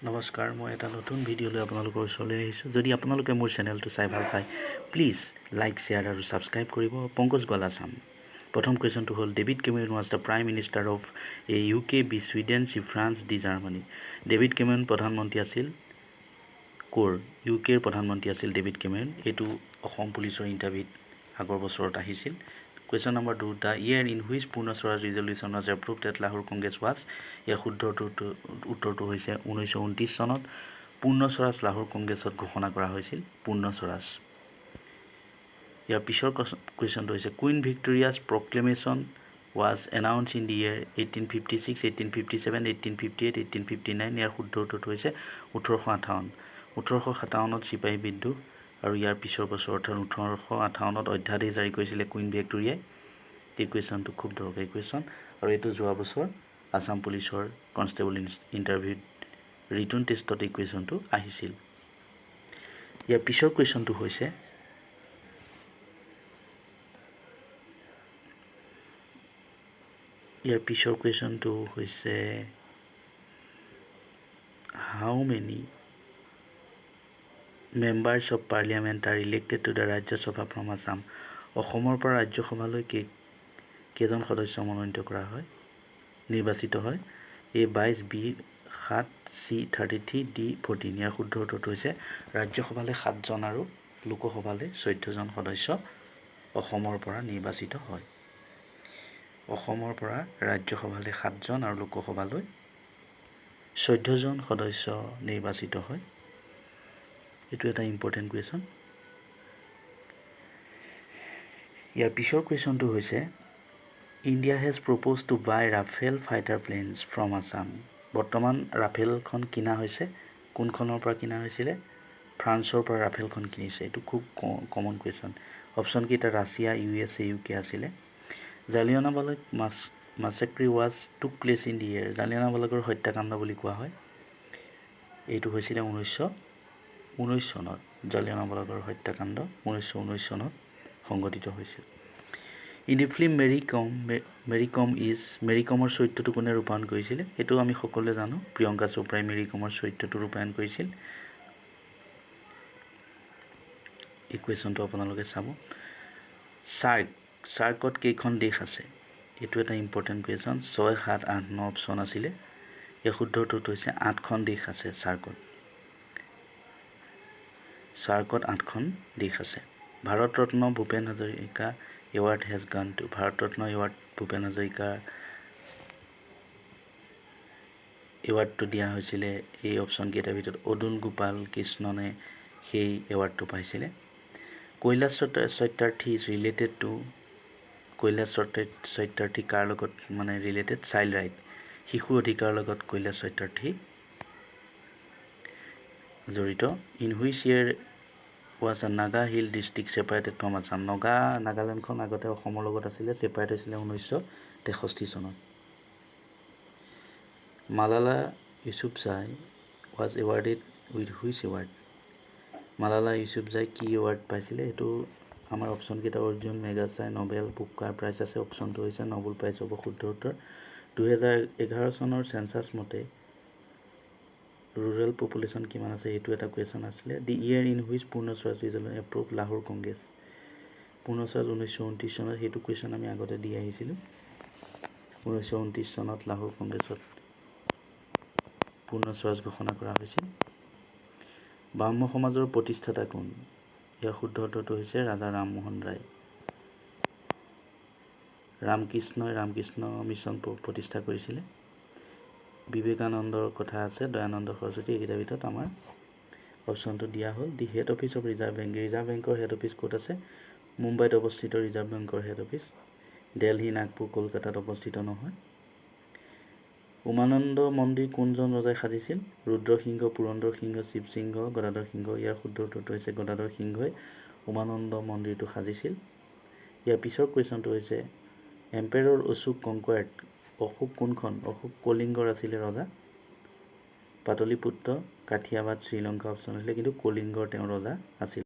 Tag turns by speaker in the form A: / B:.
A: নমস্কাৰ, মই এটা নতুন ভিডিঅ' লৈ আপোনালোকৰ ওচৰলৈ আহিছোঁ। যদি আপোনালোকে মোৰ চেনেলটো চাই ভাল পায়, প্লিজ লাইক, শ্বেয়াৰ আৰু ছাবস্ক্ৰাইব কৰিব। পংকজ গোৱালা চাম। প্ৰথম কুৱেশ্যনটো হ'ল, David Cameron was the Prime Minister of A, UK, B, Sweden, C, France, D, Germany. David Cameron প্ৰধানমন্ত্ৰী আছিল ক'ৰ? ইউ কেৰ প্ৰধানমন্ত্ৰী আছিল ডেভিড কেমেৰন। এইটো অসম পুলিচৰ ইণ্টাৰভিউত আগৰ বছৰত আহিছিল। Question number 2, the year in which Purna Swaraj resolution was approved at Lahore Congress was? ইয়াৰ শুদ্ধ উত্তৰটো হৈছে 1929 চনত পূৰ্ণ স্বৰাজ লাহোৰ কংগ্ৰেছত ঘোষণা কৰা হৈছিল পূৰ্ণ স্বৰাজ। ইয়াৰ পিছৰ কুৱেশ্যনটো হৈছে, Queen Victoria's proclamation was announced in the year 1856, 1857, 1858, 1859. ইয়াৰ শুদ্ধ উত্তৰটো হৈছে 1858। 1857ত চিপাহী বিদ্ৰোহ আৰু ইয়াৰ পিছৰ বছৰ, অৰ্থাৎ 1858ত অধ্যাদেশ জাৰি কৰিছিলে কুইন ভিক্টোৰিয়াই। এই কুৱেশ্যনটো খুব দৰকাৰী কুৱেশ্যন আৰু এইটো যোৱা বছৰ আছাম পুলিচৰ কনষ্টেবল ইণ্টাৰভিউত ৰিটেন টেষ্টত এই কুৱেশ্যনটো আহিছিল। ইয়াৰ পিছৰ কুৱেশ্যনটো হৈছে, how many members of Parliament are elected to the Rajya Sabha from Assam? অসমৰ পৰা ৰাজ্যসভালৈ কেইজন সদস্য মনোনীত কৰা হয়, নিৰ্বাচিত হয়? এ 22, বি 7, চি 33, ডি 14। ইয়াৰ শুদ্ধ উত্তৰটো হৈছে ৰাজ্যসভালৈ 7জন আৰু লোকসভালৈ 14জন সদস্য অসমৰ পৰা নিৰ্বাচিত হয়। অসমৰ পৰা ৰাজ্যসভালৈ 7জন আৰু লোকসভালৈ 14জন সদস্য নিৰ্বাচিত হয়। এইটো এটা ইম্পৰ্টেণ্ট কুৱেশ্যন। ইয়াৰ পিছৰ কুৱেশ্যনটো হৈছে, India has proposed to buy Rafale fighter planes from Assam. বৰ্তমান ৰাফেলখন কিনা হৈছে, কোনখনৰ পৰা কিনা হৈছিলে? ফ্ৰান্সৰ পৰা ৰাফেলখন কিনিছে। এইটো খুব কমন কুৱেশ্যন। অপশ্যনকেইটা Russia, U S A, U K আছিলে। Jallianwala massacre was took place in the year? জালিয়ানাবালাগৰ হত্যাকাণ্ড বুলি কোৱা হয়, এইটো হৈছিলে 1919 চনত। জালিয়ানাবালাগৰ হত্যাকাণ্ড 1919 চনত সংঘটিত হৈছিল। In the film Mary Kom, Mary Kom is, Mary কমৰ চৰিত্ৰটো কোনে ৰূপায়ণ কৰিছিলে? সেইটো আমি সকলোৱে জানো, প্ৰিয়ংকা চোপ্ৰাই মেৰী কমৰ চৰিত্ৰটো ৰূপায়ণ কৰিছিল। এই কুৱেশ্যনটো আপোনালোকে চাব। চাৰ্কত কেইখন দেশ আছে? এইটো এটা ইম্পৰ্টেণ্ট কুৱেশ্যন। 6, 7, 8, 9 অপশ্যন আছিলে। ইয়াৰ শুদ্ধ উত্তৰটো হৈছে 8খন দেশ আছে চাৰ্কত। চাৰ্কত 8খন দেশ আছে। Bharat Ratna Bhupen Hazarika award has gone to? Bharat Ratna award Bhupen Hazarika এৱাৰ্ডটো দিয়া হৈছিলে এই অপশ্যনকেইটাৰ ভিতৰত অদুল গোপাল কৃষ্ণনে সেই এৱাৰ্ডটো পাইছিলে। Kailash Satyarthi is related to? Kailash Satyarthi কাৰ লগত মানে ৰিলেটেড? চাইল্ড ৰাইট, শিশু অধিকাৰৰ লগত কৈলাশ সত্যাৰ্থী জড়িত। In which year was the Naga Hill district separated from Assam? নাগালেণ্ডখন আগতে অসমৰ লগত আছিলে, ছেপাৰেট হৈছিলে 1963 চনত। Malala Yousafzai was awarded with which award? Malala Yousafzai কি এৱাৰ্ড পাইছিলে? এইটো আমাৰ অপশ্যনকেইটা অৰ্জুন, মেগাছাই, নবেল, বুকাৰ প্ৰাইজ আছে। অপশ্যনটো হৈছে নবেল প্ৰাইজ হ'ব শুদ্ধ উত্তৰ। 2011 চনৰ চেঞ্চাছ মতে ৰুৰেল পপুলেশ্যন কিমান আছে, সেইটো এটা কুৱেশ্যন আছিলে। The year in which Purna Swaraj resolution approve Lahore Congress? Purna Swaraj 1929 চনত, সেইটো কুৱেশ্যন আমি আগতে দি আহিছিলোঁ। 1929 চনত লাহোৰ কংগ্ৰেছত পূৰ্ণ স্বৰাজ ঘোষণা কৰা হৈছিল। ব্ৰাহ্ম সমাজৰ প্ৰতিষ্ঠাতা কোন? ইয়াৰ শুদ্ধ উত্তৰটো হৈছে ৰাজা ৰামমোহন ৰায়। ৰামকৃষ্ণই ৰামকৃষ্ণ মিছন প্ৰতিষ্ঠা কৰিছিলে। বিবেকানন্দৰ কথা আছে, দয়ানন্দ সৰস্বতী, এইকেইটাৰ ভিতৰত আমাৰ অপশ্যনটো দিয়া হ'ল। The head office of Reserve Bank, reserve বেংকৰ হেড অফিচ ক'ত আছে? মুম্বাইত অৱস্থিত ৰিজাৰ্ভ বেংকৰ হেড অফিচ। দেলহি, নাগপুৰ, কলকাতাত অৱস্থিত নহয়। উমানন্দ মন্দিৰ কোনজন ৰজাই সাজিছিল? ৰুদ্ৰসিংহ, পুৰন্দৰ সিংহ, শিৱসিংহ, গদাধৰ সিংহ। ইয়াৰ শুদ্ধ উত্তৰটো হৈছে গদাধৰ সিংহই উমানন্দ মন্দিৰটো সাজিছিল। ইয়াৰ পিছৰ কুৱেশ্যনটো হৈছে এম্পেৰৰ অশোক কংকুৱাৰ্ড, অশোক কোনখন? অশোক কলিংগৰ আছিলে ৰজা। পাটলিপুত্ৰ, কাঠিয়াবাদ, শ্ৰীলংকা অপশ্যন আছিলে, কিন্তু কলিংগৰ তেওঁ ৰজা আছিল।